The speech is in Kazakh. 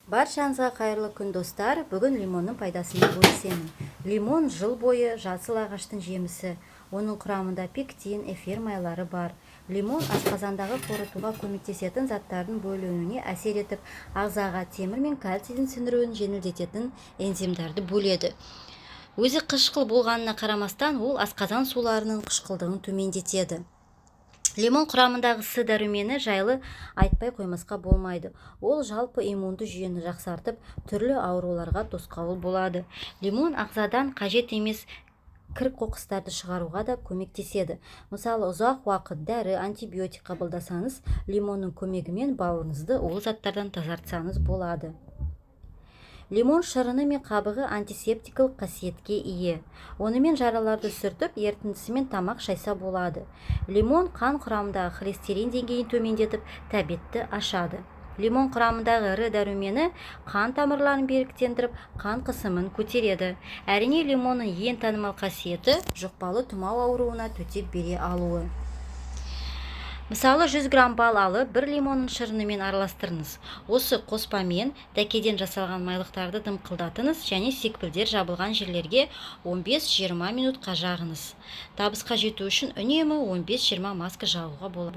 Баршаңызға қайырлы күн, достар! Бүгін лимонның пайдасымен бөлісемін. Лимон – жыл бойы жасыл ағаштың жемісі. Оның құрамында пектин, эфир майлары бар. Лимон асқазандағы қорытуға көмектесетін заттардың бөлінуіне әсер етіп, ағзаға темір мен кальцийдің сіңіруін жеңілдететін энзимдарды бөледі. Өзі қышқыл болғанына қарамастан, ол асқазан суларының қышқылдығын төмендетеді. Лимон құрамындағы С дәрумені жайлы айтпай қоймасқа болмайды. Ол жалпы иммунды жүйені жақсартып, түрлі ауруларға тосқауыл болады. Лимон ағзадан қажет емес кір қоқыстарды шығаруға да көмектеседі. Мысалы, ұзақ уақыт дәрі, антибиотик қабылдасаңыз, лимонның көмегімен бауырыңызды улы заттардан тазартсаңыз болады. Лимон шырыны мен қабығы антисептикалық қасиетке ие. Онымен жараларды сүртіп, ерітіндісімен тамақ шайса болады. Лимон қан құрамындағы холестерин деңгейін төмендетіп, тәбетті ашады. Лимон құрамындағы Р дәрумені қан тамырларын беріктендіріп, қан қысымын көтереді. Әрине, лимонның ең танымал қасиеті – жұқпалы тұмау ауруына төтеп бере алуы. Мысалы, 100 грамм бал алып, бір лимонның шырынымен араластырыңыз. Осы қоспамен дәкеден жасалған майлықтарды дымқылдатыңыз және секпілдер жабылған жерлерге 15-20 минутқа жағыңыз. Табысқа жету үшін үнемі 15-20 маска жағуға болады.